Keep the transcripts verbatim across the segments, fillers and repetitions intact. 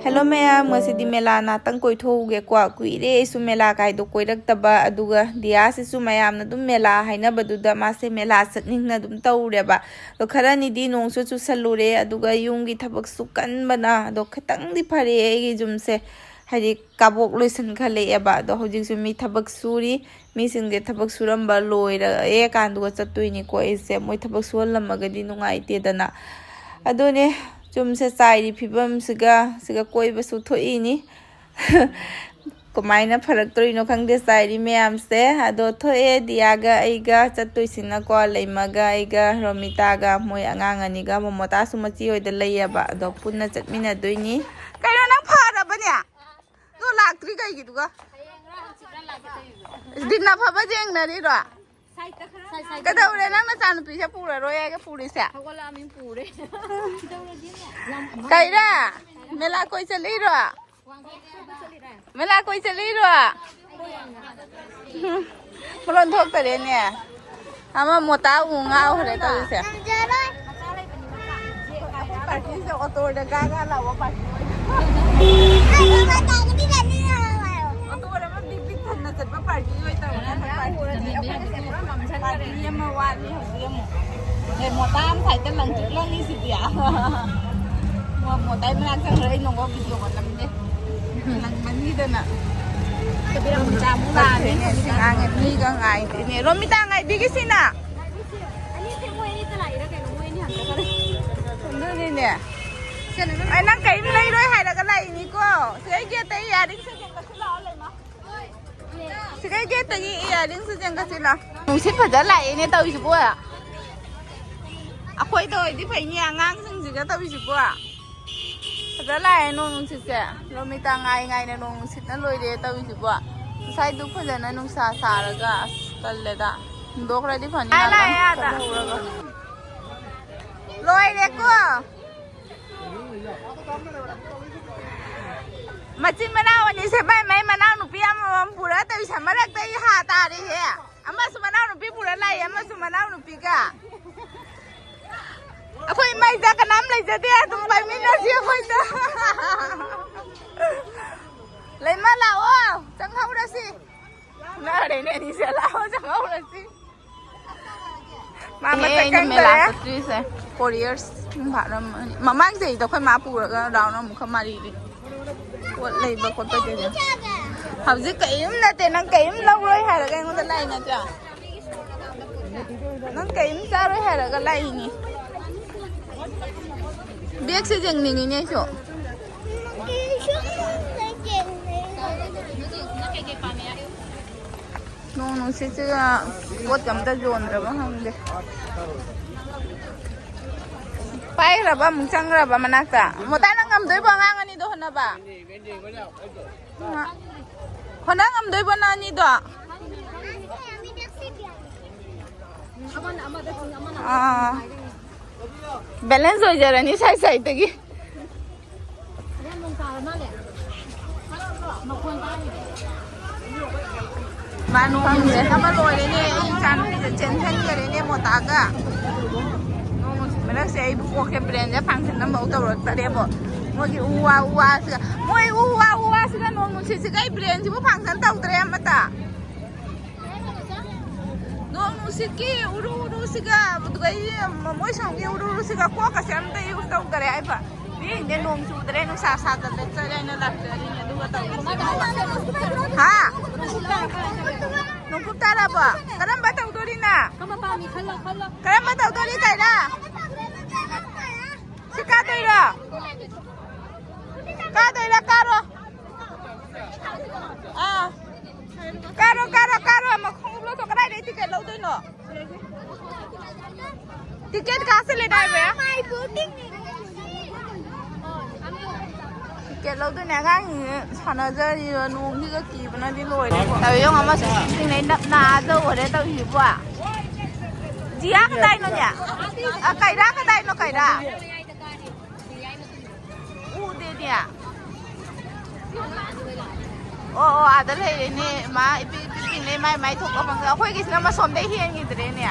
Hello ꯃꯌꯥꯝ, ꯉꯁꯤꯗꯤ ꯃꯦꯂꯥ ꯉꯥꯛꯇꯪ ꯀꯣꯏꯊꯣꯛꯎꯒꯦꯀꯣ꯫ ꯀꯨꯏꯔꯦ ꯑꯩꯁꯨ ꯃꯦꯂꯥ ꯀꯥꯏꯗꯣ ꯀꯣꯏꯔꯛꯇꯕ꯫ ꯑꯗꯨꯒ ꯗꯤꯌꯥꯁꯤꯁꯨ ꯃꯌꯥꯝꯅ ꯑꯗꯨꯝ ꯃꯦꯂꯥ ꯍꯥꯏꯅꯕꯗꯨꯗ ꯃꯥꯁꯦ ꯃꯦꯂꯥ ꯆꯠꯅꯤꯡꯅ ꯑꯗꯨꯝ ꯇꯧꯔꯦꯕ꯫ ꯑꯗꯣ ꯈꯔꯅꯤꯗꯤ ꯅꯣꯡꯁꯨ ꯆꯨꯁꯜꯂꯨꯔꯦ, ꯑꯗꯨꯒ ꯌꯨꯝꯒꯤ ꯊꯕꯛꯁꯨ ꯀꯟꯕꯅ꯫ ꯑꯗꯣ ꯈꯤꯇꯪꯗꯤ ꯐꯔꯦ ꯑꯩꯒꯤ ꯌꯨꯝꯁꯦ, ꯍꯥꯏꯗꯤ ꯀꯥꯕꯣꯛ ꯂꯣꯏꯁꯤꯟꯈꯠꯂꯛꯑꯦꯕ꯫ ꯑꯗꯣ ꯍꯧꯖꯤꯛꯁꯨ ꯃꯤ ꯊꯕꯛ ꯁꯨꯔꯤ꯫ ꯃꯤꯁꯤꯡꯁꯦ ꯊꯕꯛ ꯁꯨꯔꯝꯕ ꯂꯣꯏꯔꯛꯑꯦ ꯀꯥꯟꯗꯨꯒ ꯆꯠꯇꯣꯏꯅꯤꯀꯣ ꯑꯩꯁꯦ꯫ ꯃꯣꯏ ꯊꯕꯛ ꯁꯨꯍꯜꯂꯝꯃꯒꯗꯤ ꯅꯨꯡꯉꯥꯏꯇꯦꯗꯅ꯫ ꯑꯗꯨꯅꯦ ꯌꯨꯝꯁꯦ ꯆꯥꯏꯔꯤ ꯐꯤꯕꯝꯁꯤꯒ꯫ ꯁꯤꯒ ꯀꯣꯏꯕꯁꯨ ꯊꯣꯛꯏꯅꯤ꯫ ꯀꯃꯥꯏꯅ ꯐꯔꯛꯇꯣꯔꯤꯅꯣ ꯈꯪꯗꯦ ꯆꯥꯏꯔꯤ ꯃꯌꯥꯝꯁꯦ꯫ ꯑꯗꯣ ꯊꯣꯛꯑꯦ ꯗꯤꯌꯥꯒ ꯑꯩꯒ ꯆꯠꯇꯣꯏꯁꯤꯅꯀꯣ, ꯂꯩꯃꯒ ꯑꯩꯒ ꯔꯣꯃꯤꯇꯥꯒ, ꯃꯣꯏ ꯑꯉꯥꯡ ꯑꯅꯤꯒ꯫ ꯃꯣꯃꯣꯇꯥꯁꯨ ꯃꯆꯤ ꯍꯣꯏꯗ ꯂꯩꯌꯦꯕ꯫ ꯑꯗꯣ ꯄꯨꯟꯅ ꯆꯠꯃꯤꯟꯅꯗꯣꯏꯅꯤ꯫ ꯀꯩꯅꯣ, ꯅꯪ ꯐꯔꯕꯅꯦ? ꯑꯗꯣ ꯂꯥꯛꯇ꯭ꯔꯤ ꯀꯩꯒꯤꯗꯨꯒ? ꯗꯤꯟ ꯑꯐꯕ ꯌꯦꯡꯅꯔꯤꯔꯣ? ꯀꯩꯗꯧꯔꯦ, ꯅꯪ ꯅꯆꯥꯅꯨꯄꯤꯁꯦ ꯄꯨꯔꯔꯣꯏ ꯍꯥꯏꯒ ꯄꯨꯔꯤꯁꯦ? ꯍꯧꯒꯠꯂꯛꯑꯃꯤ, ꯄꯨꯔꯦ꯫ ꯀꯩꯔꯥ? ꯃꯦꯂꯥ ꯀꯣꯏ ꯆꯠꯂꯤꯔꯣ? ꯃꯦꯂꯥ ꯀꯣꯏ ꯆꯠꯂꯤꯔꯣ? ꯃꯔꯣꯟ ꯊꯣꯛꯇꯔꯦꯅꯦ꯫ ꯑꯃ ꯃꯣꯇꯥ ꯎ ꯉꯥꯎꯈ꯭ꯔꯦ ꯇꯧꯔꯤꯁꯦ꯫ ꯄꯥꯔꯇꯤꯁꯦ ꯑꯣꯇꯣꯗ ꯒꯥ ꯒꯥ ꯂꯥꯎꯕ ꯄꯥꯔꯇꯤ ꯑꯣꯏꯅ꯫ ꯑꯣꯇꯣꯗ ꯑꯃ ꯕꯤꯛ ꯕꯤꯛ ꯊꯟꯅ ꯆꯠꯄ ꯄꯥꯔꯇꯤ ꯑꯣꯏ ꯇꯧꯔꯦ꯫ ꯄꯥꯔꯇꯤ ꯑꯃ ꯋꯥꯠꯂꯤ ꯍꯧꯖꯤꯛ ꯑꯃꯨꯛ꯫ ꯑꯦ, ꯃꯣꯇꯥ ꯉꯁꯥꯏꯗ ꯂꯪꯇ꯭ꯔꯤꯛ ꯂꯪꯉꯤꯁꯤꯗꯤ꯫ ꯃꯣ-, ꯃꯣꯇꯥꯏ ꯃꯅꯥꯛ ꯆꯪꯈ꯭ꯔ ꯑꯩ ꯅꯣꯡꯃ ꯚꯤꯗꯤꯑꯣꯒ ꯅꯝꯗꯦ꯫ ꯂꯪꯃꯟꯈꯤꯗꯅ꯫ ꯔꯣꯃꯤꯇꯥ ꯑꯃꯨꯛ ꯂꯥꯛꯑꯅꯤ꯫ ꯉꯥꯡꯉꯦ, ꯃꯤꯒ ꯉꯥꯏꯗꯦꯅꯦ꯫ ꯔꯣꯃꯤꯇꯥ ꯉꯥꯏꯕꯤꯒꯤꯁꯤꯅ꯫ ꯑꯅꯤꯁꯦ ꯃꯣꯏ ꯑꯅꯤꯇ ꯂꯥꯛꯏꯔ ꯀꯩꯅꯣ? ꯃꯣꯏ ꯑꯅꯤ ꯍꯟꯗꯛ ꯈꯔ ꯑꯗꯨꯅꯤꯅꯦ꯫ ꯑꯩ ꯅꯪ ꯀꯔꯤꯝ ꯂꯩꯔꯣꯏ ꯍꯥꯏꯔꯒ ꯂꯥꯛꯏꯅꯤꯀꯣ꯫ ꯁꯤꯗꯩ ꯒꯦꯠꯇ ꯏꯌꯥꯔꯤꯡ ꯁꯦꯀꯦꯟ ꯀꯛꯁꯤꯜꯂꯛꯑꯣ ꯂꯩꯃ꯫ ꯁꯤꯗꯩ ꯒꯦꯠꯇꯒꯤ ꯏꯌꯥꯔꯤꯡꯁꯨ ꯆꯦꯟꯒꯠꯁꯤꯜꯂꯣ꯫ ꯅꯨꯡꯁꯤꯠ ꯐꯖ ꯂꯥꯛꯑꯦꯅꯦ ꯇꯧꯔꯤꯁꯤꯕꯣ꯫ ꯑꯩꯈꯣꯏꯗ ꯑꯣꯏꯗꯤ ꯐꯩꯅꯦ ꯑꯉꯥꯡꯁꯤꯡꯁꯤꯒ ꯇꯧꯔꯤꯁꯤꯕꯣ꯫ ꯐꯖ ꯂꯥꯛꯑꯦ ꯅꯣꯡ ꯅꯨꯡꯁꯤꯠꯁꯦ꯫ ꯔꯣꯃꯤꯇꯥ ꯉꯥꯏ ꯉꯥꯏꯅ ꯅꯣꯡ ꯅꯨꯡꯁꯤꯠꯅ ꯂꯣꯏꯔꯦ ꯇꯧꯔꯤꯁꯤꯕꯣ꯫ ꯉꯁꯥꯏꯗꯨ ꯐꯖꯅ ꯅꯨꯡꯁꯥ ꯁꯥꯔꯒ ꯑꯁ ꯇꯜꯂꯦꯗ꯫ ꯍꯨꯟꯗꯣꯛꯈ꯭ꯔꯗꯤ ꯐꯅꯤ ꯂꯥꯛꯑꯦ, ꯉꯥꯛꯇꯪ ꯂꯥꯛꯑꯦ, ꯑꯥꯗ꯫ ꯆꯠꯍꯧꯔꯒ꯫ ꯂꯣꯏꯔꯦꯀꯣ꯫ ꯃꯆꯤꯟ ꯃꯅꯥꯎ ꯑꯅꯤꯁꯦ ꯃꯥꯏ ꯃꯥꯏ ꯃꯅꯥꯎ ꯅꯨꯄꯤ ꯑꯃꯃꯝ ꯄꯨꯔꯒ ꯇꯧꯔꯤꯁꯦ꯫ ꯃꯔꯛꯇ ꯑꯩ ꯍꯥ ꯇꯥꯔꯦꯍꯦ꯫ ꯑꯃꯁꯨ ꯃꯅꯥꯎ ꯅꯨꯄꯤ ꯄꯨꯔ ꯂꯥꯛꯏ, ꯑꯃꯁꯨ ꯃꯅꯥꯎ ꯅꯨꯄꯤꯒ꯫ ꯑꯩꯈꯣꯏ ꯏꯃꯥ ꯂꯩꯖ ꯀꯅꯥꯝ ꯂꯩꯖꯗꯦ, ꯑꯗꯨꯝ ꯄꯥꯏꯃꯤꯟꯅꯁꯤ ꯑꯩꯈꯣꯏꯗ꯫ ꯂꯩꯃ ꯂꯥꯛꯑꯣ, ꯆꯪꯍꯧꯔꯁꯤ꯫ ꯐꯨꯅꯔꯦꯅꯦ ꯑꯅꯤꯁꯦ, ꯂꯥꯛꯑꯣ ꯆꯪꯍꯧꯔꯁꯤ꯫ ꯃꯥ ꯑꯦ, ꯃꯁꯛ ꯑꯩꯅ ꯈꯪꯗꯔꯦ꯫ ꯃꯦꯂꯥ ꯆꯠꯇ꯭ꯔꯤꯁꯦ four years ꯐꯥꯔꯝꯃꯅꯤ꯫ ꯃꯃꯥꯡ ꯆꯍꯤꯗ ꯑꯩꯈꯣꯏ ꯃꯥ ꯄꯨꯔꯒ round ꯑꯃꯨꯛꯈꯛ ꯃꯥꯔꯤꯔꯤ꯫ ꯄꯣꯠ ꯂꯩꯕ ꯈꯣꯠꯄ ꯀꯩꯀꯩ꯫ ꯍꯧꯖꯤꯛ ꯀꯔꯤꯝ ꯅꯠꯇꯦ, ꯅꯪ ꯀꯔꯤꯝ ꯂꯧꯔꯣꯏ ꯍꯥꯏꯔꯒ ꯑꯩꯉꯣꯟꯗ ꯂꯥꯛꯏ ꯅꯠꯇ꯭ꯔꯥ? ꯅꯪ ꯀꯔꯤꯝ ꯆꯥꯔꯣꯏ ꯍꯥꯏꯔꯒ ꯂꯥꯛꯏꯅꯤ꯫ Bagꯁꯦ ꯌꯦꯡꯅꯤꯡꯉꯤꯅꯦ ꯑꯩꯁꯨ꯫ ꯅꯣꯡ ꯅꯨꯡꯁꯤꯠꯁꯤꯒ ꯄꯣꯠꯀ ꯑꯝꯇ ꯌꯣꯟꯗ꯭ꯔꯕ ꯈꯪꯗꯦ꯫ ꯄꯥꯏꯈ꯭ꯔꯕ ꯑꯃꯨꯛ ꯆꯪꯈ꯭ꯔꯕ ꯃꯅꯥꯛꯇ꯫ ꯃꯣꯇꯥ, ꯅꯪ ꯉꯝꯗꯣꯏꯕꯣ ꯑꯉꯥꯡ ꯑꯅꯤꯗꯣ ꯍꯣꯠꯅꯕ? ꯍꯣꯠꯅ ꯉꯝꯗꯣꯏꯕꯣ ꯅꯪ ꯑꯅꯤꯗꯣ? ꯑꯥ꯫ Balance ꯑꯣꯏꯖꯔꯅꯤ ꯁꯥꯏ ꯁꯥꯏꯗꯒꯤ꯫ ꯃꯥ ꯅꯣꯡ ꯅꯨꯡꯁꯤꯠ ꯑꯃ ꯂꯣꯏꯔꯦꯅꯦ, ꯑꯩ ꯏꯆꯥꯅꯨꯄꯤꯁꯦ ꯆꯦꯟꯁꯤꯟꯈꯔꯦꯅꯦ ꯃꯣꯇꯥꯒ꯫ ꯅꯣꯡ ꯅꯨꯡꯁꯤꯠ ꯃꯔꯛꯁꯦ ꯑꯩꯕꯨ ꯀꯣꯛꯁꯦ brainꯁꯦ function ꯑꯃꯐꯥꯎ ꯇꯧꯔꯛꯇꯔꯦꯕꯣ꯫ ꯃꯣꯏꯒꯤ ꯎ ꯋꯥ ꯎ ꯋꯥꯁꯤꯒ, ꯃꯣꯏ ꯎ ꯋꯥ ꯎ ꯋꯥꯁꯤꯒ ꯅꯣꯡ ꯅꯨꯡꯁꯤꯠꯁꯤꯒ ꯑꯩ brainꯁꯤꯕꯨ function ꯇꯧꯗ꯭ꯔꯦ ꯑꯃꯠꯇ꯫ ꯅꯣꯡ ꯅꯨꯡꯁꯤꯠꯀꯤ ꯎꯔꯨ ꯎꯔꯨꯁꯤꯒ, ꯑꯗꯨꯒ ꯑꯩ ꯃꯣꯏ ꯁꯣꯝꯒꯤ ꯎꯔꯨ ꯎꯔꯨꯁꯤꯒ ꯀꯣꯛꯀꯁꯦ ꯑꯝꯇ use ꯇꯧꯗꯔꯦ ꯍꯥꯏꯕ꯫ ꯃꯤꯁꯤꯡꯁꯦ ꯅꯣꯡ ꯆꯨꯗ꯭ꯔꯦ, ꯅꯨꯡꯁꯥ ꯁꯥꯗꯅ ꯆꯠꯂꯦꯅ ꯂꯥꯛꯆꯔꯤꯅꯦ, ꯑꯗꯨꯒ ꯇꯧꯔꯤꯁꯦ꯫ ꯍꯥ? ꯅꯣꯡꯀꯨꯞ ꯇꯥꯔꯕꯣ? ꯀꯔꯝꯕ ꯇꯧꯗꯣꯔꯤꯅ? ꯀꯔꯝꯕ ꯄꯥꯝꯃꯤ? ꯈꯜꯂꯣ, ꯈꯜꯂꯣ꯫ ꯀꯔꯝꯕ ꯇꯧꯗꯣꯔꯤ, ꯀꯩꯔꯥ? ꯁꯤ ꯀꯥꯗꯣꯏꯔꯣ? ꯀꯥꯗꯣꯏꯔꯥ? ꯀꯥꯔꯣ꯫ ꯑꯥ꯫ ꯀꯥꯔꯣ, ꯀꯥꯔꯣ, ꯀꯥꯔꯣ꯫ ꯃꯈꯣꯡ ꯎꯞꯂꯣ꯫ ꯀꯗꯥꯏꯗꯩ ticket ꯂꯧꯗꯣꯏꯅꯣ? Ticket ꯀꯥꯁꯦ ꯂꯩꯗꯥꯏ, ꯕꯦ? Ticket ꯂꯧꯗꯣꯏꯅꯦ꯫ ꯑꯉꯥꯡꯁꯤꯡꯁꯦ ꯁꯥꯟꯅꯖꯔꯤꯕ ꯅꯣꯡꯁꯤꯒ ꯀꯤꯕꯅꯗꯤ ꯂꯣꯏꯔꯦꯀꯣ꯫ ꯇꯧ ꯌꯦꯡꯉꯣ, ꯑꯃꯁꯨ ꯆꯤꯡꯅꯩ ꯅꯞ ꯅꯥꯗ ꯑꯣꯏꯔꯦ ꯇꯧꯔꯤꯁꯤꯕꯣ꯫ ꯖꯤꯌꯥ ꯀꯗꯥꯏꯅꯣꯅꯦ? ꯑ, ꯀꯩꯔꯥ ꯀꯗꯥꯏꯅꯣ, ꯀꯩꯔꯥ? ꯎꯗꯦꯅꯦ꯫ ꯑꯣ, ꯑꯣ, ꯑꯥꯗ ꯂꯩꯔꯦꯅꯦ꯫ ꯃꯥ ꯏꯄꯤ, ꯏꯄꯤ ꯄꯤꯅꯦ, ꯃꯥꯏ, ꯃꯥꯏ ꯊꯣꯛꯄ ꯐꯪꯗꯦ꯫ ꯑꯩꯈꯣꯏꯒꯤꯁꯤꯅ ꯃꯁꯣꯝꯗꯩ ꯍꯦꯟꯈꯤꯗ꯭ꯔꯦꯅꯦ꯫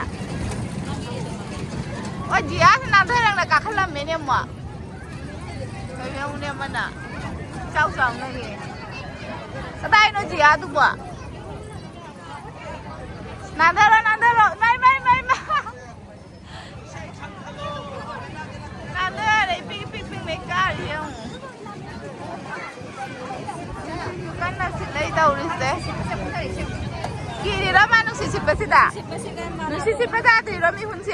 ꯍꯣꯏ, ꯖꯤꯌꯥꯁꯤ ꯅꯥꯟꯊꯔꯛꯅ ꯀꯥꯈꯠꯂꯝꯃꯦꯅꯦ ꯑꯃꯨꯛ꯫ ꯀꯩꯅꯣꯅꯦ ꯑꯃꯅ ꯏꯆꯥꯎ ꯆꯥꯎꯅꯒꯦ꯫ ꯀꯗꯥꯏꯅꯣ ꯖꯤꯌꯥꯗꯨꯕꯣ? ꯅꯥꯟꯊꯔꯣ, ꯅꯥꯟꯊꯔꯣ꯫ ꯏꯃꯥ, ꯏꯃꯥ, ꯏꯃꯥ, ꯏꯃꯥ꯫ ꯅꯥꯟꯊꯔꯦ, ꯏꯄꯤꯛ, ꯏꯄꯤꯛ ꯄꯤꯛꯅꯦ ꯀꯥꯔꯤ ꯌꯦꯡꯉꯨ꯫ ꯀꯟꯅ ꯁꯤꯠꯂꯩ ꯇꯧꯔꯤꯁꯦ꯫ ꯀꯤꯔꯤꯔꯣ ꯃꯥ ꯅꯨꯡꯁꯤꯠ ꯁꯤꯠꯄꯁꯤꯗ? ꯅꯨꯡꯁꯤꯠ ꯁꯤꯠꯄ ꯇꯥꯗ꯭ꯔꯤꯔꯣ ꯃꯤꯍꯨꯟꯁꯦ?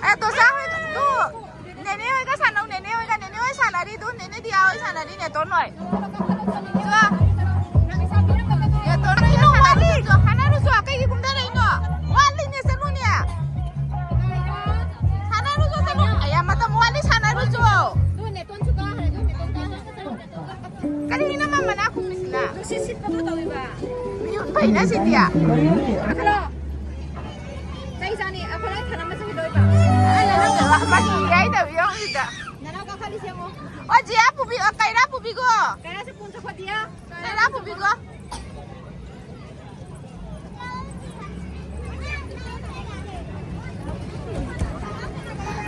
ꯑꯦ, ꯇꯣꯁꯥ ꯍꯣꯏ, ꯇꯨ, ꯅꯦꯅꯦ ꯍꯣꯏꯒ ꯁꯥꯟꯅꯧ, ꯅꯦꯅꯦ ꯍꯣꯏꯒ, ꯅꯦꯅꯦ ꯍꯣꯏ ꯁꯥꯟꯅꯔꯤ, ꯇꯨ, ꯅꯦꯅꯦ ꯗꯤꯌꯥ ꯍꯣꯏ ꯁꯥꯟꯅꯔꯤ, ꯅꯦꯇꯣꯟ ꯍꯣꯏ꯫ ꯇꯨ, ꯅꯦꯇꯣꯟ ꯍꯣꯏꯒ ꯁꯥꯟꯅꯔꯤ, ꯇꯨ꯫ ꯁꯥꯟꯅꯔꯨꯆꯣ, ꯀꯩꯒꯤ ꯀꯨꯝꯊꯔꯛꯏꯅꯣ? ꯋꯥꯠꯂꯤꯅꯦ, ꯆꯠꯂꯨꯅꯦ꯫ ꯁꯥꯟꯅꯔꯨꯆꯣ, ꯆꯠꯂꯨ꯫ ꯑꯌꯥ, ꯃꯇꯝ ꯋꯥꯠꯂꯤ, ꯁꯥꯟꯅꯔꯨꯆꯣ꯫ ꯀꯔꯤꯒꯤꯅꯣ ꯃꯥ ꯃꯅꯥ ꯈꯨꯝꯃꯤꯁꯤꯅ? ꯅꯨꯡꯁꯤꯠ ꯁꯤꯠꯄꯗꯣ ꯇꯧꯔꯤꯕ꯫ ꯃꯤꯍꯨꯟ ꯐꯩꯅ ꯁꯤꯗꯤ꯫ ꯍꯜꯂꯣ꯫ ꯆꯩ ꯆꯥꯅꯤ꯫ ꯑꯩꯈꯣꯏ ꯂꯣꯏ ꯊꯅꯝꯃ ꯆꯠꯈꯤꯗꯣꯏꯕ꯫ ꯑꯩꯅ ꯅꯪ ꯃꯍꯤ ꯌꯥꯏꯗꯕ ꯌꯥꯎꯔꯤꯗ꯫ ꯅꯅꯥꯎ ꯀꯥꯈꯠꯂꯤꯁꯦ ꯌꯦꯡꯉꯣ꯫ ꯑꯣ, ꯖꯤꯌꯥ ꯄꯨꯕꯤ-, ꯑ, ꯀꯩꯔꯥ ꯄꯨꯕꯤꯒꯣ꯫ ꯀꯩꯔꯥꯁꯦ ꯄꯨꯟ ꯆꯠꯈꯣ, ꯖꯤꯌꯥ꯫ ꯀꯩꯔꯥ ꯄꯨꯕꯤꯒꯣ꯫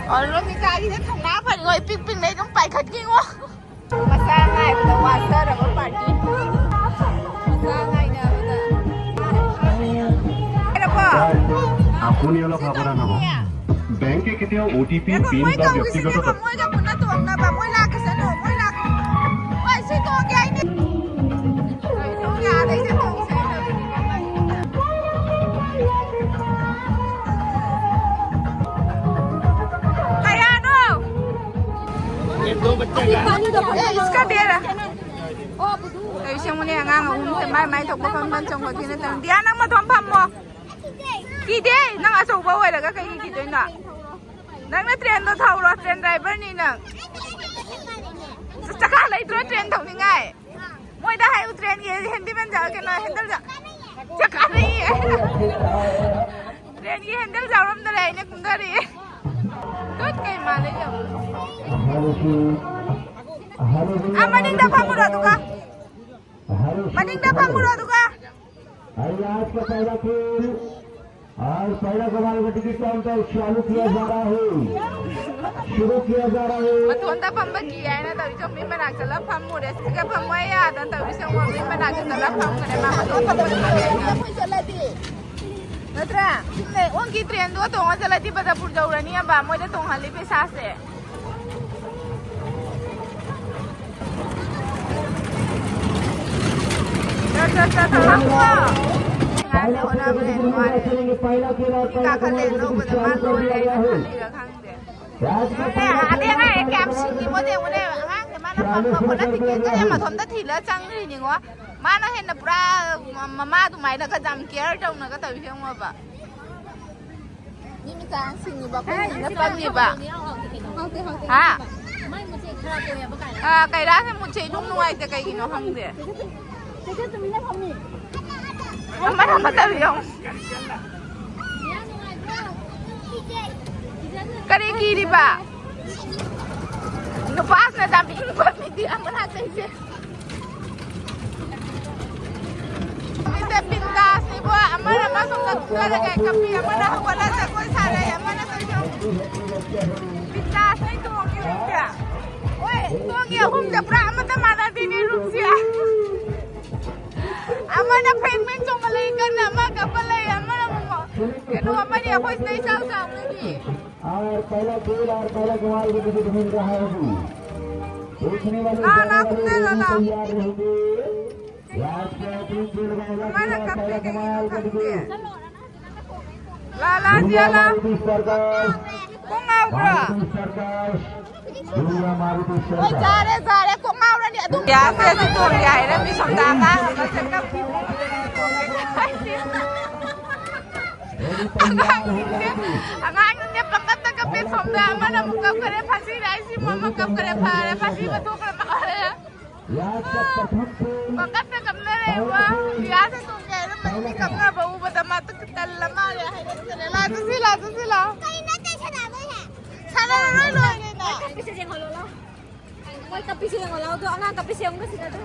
ꯑꯣ, ꯔꯣꯃꯤꯇꯥꯒꯤꯁꯦ ꯊꯧꯅꯥ ꯐꯔꯤꯉꯣ, ꯏꯄꯤꯛ ꯄꯤꯛꯅ ꯑꯗꯨꯝ ꯄꯥꯏꯈꯠꯈꯤꯉꯣ꯫ ꯃꯆꯥ ꯉꯥꯏꯕꯗ ꯋꯥꯖꯔꯕ ꯄꯥꯔꯇꯤ꯫ ꯃꯆꯥ ꯉꯥꯏꯅꯕꯗ꯫ ꯍꯥꯏꯔꯕꯣ? আপুনি অলপ সাৱধান হ'ব। বেংকে কেতিয়াও অ' টি পি, ꯉꯥꯏꯈꯣ, পিন ꯃꯣꯏ বা ꯀꯧꯈꯤꯁꯦ, ব্যক্তিগত ꯉꯥꯏꯈꯣ, ꯃꯣꯏꯒ ꯄꯨꯟꯅ ꯇꯣꯡꯅꯕ, ꯃꯣꯏ ꯂꯥꯛꯈꯤꯁꯅꯨ, ꯃꯣꯏ ꯂꯥꯛ-, ꯍꯣꯏ, ꯁꯤ ꯇꯣꯡꯒꯦ ꯍꯥꯏꯅꯦ꯫ ꯀꯩꯅꯣ ꯌꯥꯗꯩꯁꯦ ꯇꯣꯡꯁꯦ꯫ ꯀꯌꯥꯅꯣ? ꯑꯦ, ꯏꯁꯀ ꯗꯦꯔ꯫ ꯑꯩ ꯁꯦꯝꯃꯨꯅꯦ, ꯑꯉꯥꯡ ꯑꯍꯨꯝꯁꯦ ꯃꯥꯏ ꯃꯥꯏ ꯊꯣꯛꯄ ꯐꯝꯐꯝ ꯆꯪꯕ ꯊꯤꯅ ꯇꯧ꯫ ꯗꯤꯌꯥ, ꯅꯪ ꯃꯗꯣꯝ ꯐꯝꯃꯣ꯫ ꯀꯤꯗꯦ, ꯅꯪ ꯑꯆꯧꯕ ꯑꯣꯏꯔꯒ ꯀꯩꯒꯤ ꯀꯤꯗꯣꯏꯅꯣ? ꯅꯪꯅ ꯇ꯭ꯔꯦꯟꯗꯣ ꯊꯧꯔꯣ, ꯇ꯭ꯔꯦꯟ ꯗ꯭ꯔꯥꯏꯚꯔꯅꯤ ꯅꯪ꯫ ꯆꯀꯥ ꯂꯩꯇ꯭ꯔꯣ ꯇ꯭ꯔꯦꯟ ꯊꯧꯅꯤꯡꯉꯥꯏ? ꯃꯣꯏꯗ ꯍꯥꯏꯌꯨ, ꯇ꯭ꯔꯦꯟꯒꯤ ꯍꯦꯟꯗꯤꯃꯦꯟ ꯖꯥ-, ꯀꯩꯅꯣ, ꯍꯦꯟꯗꯜ ꯖꯥ-, ꯆꯀꯥ ꯂꯩꯌꯦ꯫ ꯇ꯭ꯔꯦꯟꯒꯤ ꯍꯦꯟꯗꯜ ꯌꯥꯎꯔꯝꯗꯔꯦ, ꯑꯩꯅ ꯀꯨꯝꯊꯔꯛꯑꯦ꯫ ꯇꯨꯠ ꯀꯩ ꯃꯥꯜꯂꯦ ꯌꯦꯡꯉꯨ꯫ ꯑꯥ, ꯃꯅꯤꯡꯗ ꯐꯝꯃꯨꯔꯣ ꯑꯗꯨꯒ꯫ ꯃꯅꯤꯡꯗ ꯐꯝꯃꯨꯔꯣ ꯑꯗꯨꯒ꯫ और पहला कमाल का टिकट काउंटर चालू किया जा रहा है, शुरू किया जा रहा है। ꯃꯇꯣꯟꯗ ꯐꯝꯕ ꯀꯤ ꯍꯥꯏꯅ ꯇꯧꯔꯤꯁꯦ, ꯃꯤ ꯃꯅꯥꯛ ꯆꯠꯂ ꯐꯝꯃꯨꯔꯦ꯫ ꯁꯤꯒ ꯐꯝꯃꯣ ꯌꯥꯗꯅ ꯇꯧꯔꯤꯁꯦ, ꯃꯤ ꯃꯅꯥꯛꯇ ꯆꯠꯂ ꯐꯝꯈ꯭ꯔꯦ꯫ ꯃꯥ ꯃꯇꯣꯟ ꯐꯝꯕ ꯀꯤ ꯍꯥꯏꯅ꯫ ꯅꯠꯇ꯭ꯔꯥ? ꯁꯤꯅꯦ, ꯑꯣꯟꯒꯤ ꯇ꯭ꯔꯦꯟꯗꯣ ꯇꯣꯡꯉ ꯆꯠꯂꯗꯤ ꯕꯗꯔꯄꯨꯔ ꯌꯧꯔꯅꯤ ꯍꯥꯏꯕ, ꯃꯣꯏꯗ ꯇꯣꯡꯍꯜꯂꯤ ꯄꯩꯁꯥꯁꯦ꯫ ꯆꯠ, ꯆꯠ, ꯆꯠ, ꯆꯠ, ꯂꯥꯛꯑꯣ꯫ ꯉꯥꯏꯍꯥꯛ ꯂꯩ ꯍꯣꯠꯅꯕꯅꯦ, ꯅꯨꯡꯉꯥꯏꯔꯦ꯫ ꯃꯤ ꯀꯥꯈꯠꯂꯦ, ꯂꯧꯕꯗ ꯃꯥ ꯂꯣꯏꯔꯦ ꯍꯥꯏꯅ ꯈꯜꯂꯤꯔ ꯈꯪꯗꯦ꯫ ꯑꯗꯩ ꯑꯉꯥꯡ ꯀꯌꯥꯝ ꯁꯤꯡꯉꯤꯃꯣ ꯌꯦꯡꯉꯨꯅꯦ, ꯑꯉꯥꯡꯁꯦ ꯃꯥꯅ ꯐꯝꯕ ꯈꯣꯠꯂ ꯇꯤꯀꯦꯠꯀꯁꯦ ꯃꯊꯣꯝꯇ ꯊꯤꯜꯂ ꯆꯪꯈ꯭ꯔꯤꯅꯤꯉꯣ꯫ ꯃꯥꯅ ꯍꯦꯟꯅ ꯄꯨꯔꯥ ꯃ-, ꯃꯃꯥ ꯑꯗꯨꯃꯥꯏꯅꯒ ꯌꯥꯝ ꯀꯦꯌꯔ ꯇꯧꯅꯒ ꯇꯧꯏ ꯌꯦꯡꯉꯣꯕ꯫ ꯃꯤ ꯃꯆꯥ ꯌꯥꯝ ꯁꯤꯡꯉꯤꯕ, ꯑꯩꯈꯣꯏ ꯁꯤꯡꯅ ꯄꯪꯉꯤꯕ꯫ ꯍꯥ? ꯑꯥ, ꯀꯩꯔꯥꯁꯦ ꯃꯨꯠꯁꯦ ꯏꯅꯨꯡ ꯅꯨꯡꯉꯥꯏꯇꯦ, ꯀꯩꯒꯤꯅꯣ ꯈꯪꯗꯦ꯫ ꯑꯃꯅ ꯑꯃ ꯇꯧꯔꯤ ꯌꯦꯡꯉꯣ꯫ ꯀꯔꯤ ꯀꯤꯔꯤꯕ? ꯅꯨꯄꯥꯁꯤꯅ ꯌꯥꯝ ꯏꯪꯕ ꯃꯤꯗꯤ ꯑꯃꯅ ꯇꯧꯔꯤꯁꯦ꯫ ꯃꯤꯁꯦ ꯕꯤꯟꯗꯥꯁꯅꯤꯕꯣ, ꯑꯃꯅ ꯑꯃ ꯁꯣꯝꯗ ꯀꯨꯝꯊꯔꯒ ꯀꯞꯄꯤ, ꯑꯃꯅ ꯍꯧꯒꯠꯂ ꯖꯒꯣꯏ ꯁꯥꯔꯦ, ꯑꯃꯅ ꯀꯩꯅꯣ꯫ ꯕꯤꯟꯗꯥꯁꯅꯤ ꯇꯣꯡꯉꯤ ꯔꯨꯝꯁꯦ꯫ ꯍꯣꯏ, ꯇꯣꯡꯉꯤ ꯑꯍꯨꯝꯁꯦ ꯄꯨꯔꯥ ꯑꯃꯠꯇ ꯃꯥꯟꯅꯗꯦꯅꯦ ꯔꯨꯝꯁꯦ꯫ ꯑꯃꯅ ꯐ꯭ꯔꯦꯡ ꯐ꯭ꯔꯦꯡ ꯆꯣꯡꯈꯠꯂꯛꯏ ꯀꯟꯅ, ꯑꯃ ꯀꯞꯄ ꯂꯩ, ꯑꯃꯅ ꯑꯃꯨꯛ ꯀꯩꯅꯣ, ꯑꯃꯅꯤ ꯑꯩꯈꯣꯏ ꯁꯤꯗ ꯏꯆꯥꯎ ꯆꯥꯎꯅꯤ꯫ और पहला खेल और पहला कमाल का टिकट मिल रहा है जी। देखने वाले, ला, ला, जाने वाले ला, ला। तैयार रहेंगे। आज का ओपनिंग खेल का पहला खेल और पहला कमाल का टिकट। ला, ला, दुर्गा ला। मारुति सरकार। ꯀꯣꯛ ꯉꯥꯎꯕ꯭ꯔꯣ? मारुति सरकार। दुर्गा मारुति ꯍꯣꯏ, सरकार। ꯌꯥꯔꯦ, ꯌꯥꯔꯦ, ꯀꯣꯛ ꯉꯥꯎꯔꯅꯤ꯫ ꯑꯗꯨꯝ ꯌꯥꯁꯦ ꯑꯗꯨ ꯇꯣꯡꯒꯦ ꯍꯥꯏꯔꯝꯃꯤ ꯁꯣꯝꯗ ꯑꯉꯥꯡ ꯑꯃ ꯆꯠꯅꯕꯤ꯫ ꯑꯉꯥꯡꯁꯤꯡꯁꯦ, ꯑꯉꯥꯡꯁꯤꯡꯁꯦ ꯄꯪꯀꯞꯇ ꯀꯞꯄꯦ꯫ ꯁꯣꯝꯗ ꯑꯃꯅ ꯑꯃꯨꯛ ꯀꯞꯈ꯭ꯔꯦ, ꯐꯥꯁꯤ ꯂꯥꯏꯁꯤ ꯑꯃ ꯀꯞꯈ꯭ꯔꯦ, ꯐꯔꯦ, ꯐꯥꯁꯤ ꯃꯊꯣꯛꯈ꯭ꯔꯦ, ꯐꯔꯦ꯫ ꯄꯪꯀꯞꯇ ꯀꯞꯅꯔꯦ, ꯋꯥ꯫ ꯌꯥꯁꯦ ꯇꯣꯡꯒꯦ ꯍꯥꯏꯔꯝꯕꯅꯤ, ꯃꯤ ꯀꯞꯅꯕ ꯎꯕꯗ ꯃꯥ ꯇꯜꯂ ꯃꯥꯜꯂꯦ ꯍꯥꯏꯔꯛꯇꯅ꯫ ꯂꯥꯛꯑꯣ ꯆꯠꯁꯤ, ꯂꯥꯛꯑꯣ ꯆꯠꯁꯤ, ꯂꯥꯛꯑꯣ꯫ ꯁꯥꯟꯅꯔꯔꯣꯏ, ꯂꯣꯏꯔꯦꯅ꯫ ꯃꯣꯏ ꯀꯞꯄꯤꯁꯦ ꯌꯦꯡꯉꯣ ꯂꯥꯎ, ꯑꯗꯣ ꯑꯉꯥꯡ ꯀꯞꯄꯤꯁꯦ ꯌꯦꯡꯉꯨ ꯁꯤꯗ ꯑꯗꯨꯝ꯫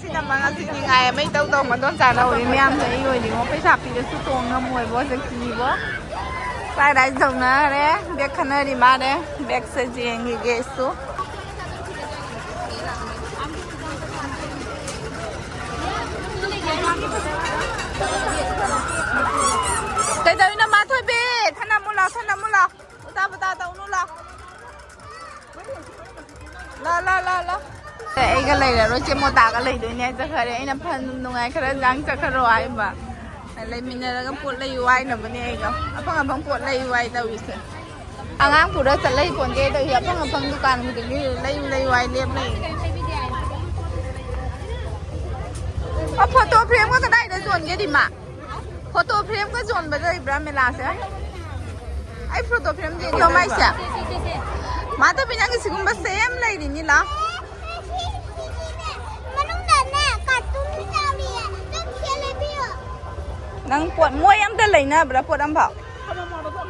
ꯁꯤꯅ ꯃꯉꯥꯁꯤ ꯅꯤꯡꯉꯥꯏ ꯑꯃ ꯏꯇꯧ ꯇꯧ ꯃꯗꯣꯟ ꯆꯥꯅ ꯍꯧꯔꯤ ꯃꯌꯥꯝꯁꯦ꯫ ꯑꯩ ꯑꯣꯏꯗꯤꯉꯣ ꯄꯩꯁꯥ ꯄꯤꯔꯁꯨ ꯇꯣꯡ ꯉꯝꯃꯣꯏꯕꯣ ꯍꯧꯖꯤꯛꯇꯤꯕꯣ꯫ ꯐ꯭ꯔꯥꯏ ꯔꯥꯏꯁ ꯇꯧꯅꯔꯦ꯫ ꯕꯦꯛ ꯈꯟꯅꯔꯤ ꯃꯥꯅꯦ꯫ ꯕꯦꯛꯁꯦ ꯌꯦꯡꯈꯤꯒꯦ ꯑꯩꯁꯨ꯫ ꯀꯩꯗꯧꯔꯤꯅꯣ ꯃꯥꯊꯣꯏꯕꯤ? ꯊꯅꯝꯃꯨ ꯂꯥꯎ, ꯊꯅꯝꯃꯨ ꯂꯥꯎ꯫ ꯎꯇꯥ ꯄꯇꯥ ꯇꯧꯅꯨ ꯂꯥꯎ꯫ ꯂꯥ, ꯂꯥ, ꯂꯥ, ꯂꯥ꯫ ꯑꯩꯒ ꯂꯩꯔꯔꯣꯏ, ꯆꯦ ꯃꯣꯇꯥꯒ ꯂꯩꯗꯣꯏꯅꯦ꯫ ꯆꯠꯈ꯭ꯔꯦ꯫ ꯑꯩꯅ ꯐꯟ ꯅꯨꯡꯉꯥꯏ ꯈꯔ ꯆꯥꯡ ꯆꯠꯈ꯭ꯔꯣ ꯍꯥꯏꯕ꯫ ꯂꯩꯃꯤꯟꯅꯔꯒ ꯄꯣꯠ ꯂꯩꯌꯨ ꯍꯥꯏꯅꯕꯅꯦ ꯑꯩꯒ꯫ ꯑꯐꯪ ꯑꯐꯪ ꯄꯣꯠ ꯂꯩꯌꯨ ꯍꯥꯏ ꯇꯧꯔꯤꯁꯦ꯫ ꯑꯉꯥꯡ ꯄꯨꯔ ꯆꯠꯂꯩ ꯄꯣꯟꯗꯦ ꯇꯧꯔꯤꯁꯦ꯫ ꯑꯐꯪ ꯑꯐꯪ ꯗꯨꯀꯥꯟ ꯈꯨꯗꯤꯡꯒꯤ ꯂꯩꯌꯨ ꯂꯩꯌꯨ ꯍꯥꯏ ꯂꯦꯞ ꯂꯩ꯫ ꯑ, ꯐꯣꯇꯣ ꯐ꯭ꯔꯦꯝꯒ ꯀꯗꯥꯏꯗ ꯌꯣꯟꯒꯦ ꯗꯤꯃꯥ? ꯐꯣꯇꯣ ꯐ꯭ꯔꯦꯝꯒ ꯌꯣꯟꯕ ꯂꯩꯕ꯭ꯔꯥ ꯃꯦꯂꯥꯁꯦ? ꯑꯩ ꯐꯣꯇꯣ ꯐ꯭ꯔꯦꯝ ꯌꯦꯡꯒꯦ ꯇꯧꯕ꯫ ꯃꯥꯏꯁꯦ? ꯃꯥ ꯇꯣꯝꯕꯤ, ꯅꯪꯒꯤ ꯁꯤꯒꯨꯝꯕ ꯁꯦꯝ ꯂꯩꯔꯤꯅꯤ, ꯂꯥꯎ꯫ ꯃꯅꯨꯡꯗꯅꯦ ꯀꯥꯔꯇꯨꯟ ꯌꯥꯎꯔꯤꯌꯦ꯫ ꯅꯪ ꯁꯦ ꯂꯩꯕꯤꯌꯣ꯫ ꯅꯪ ꯄꯣꯠ, ꯃꯣꯏ ꯑꯝꯇ ꯂꯩꯅꯕ꯭ꯔꯥ ꯄꯣꯠ ꯑꯝꯐꯥꯎ?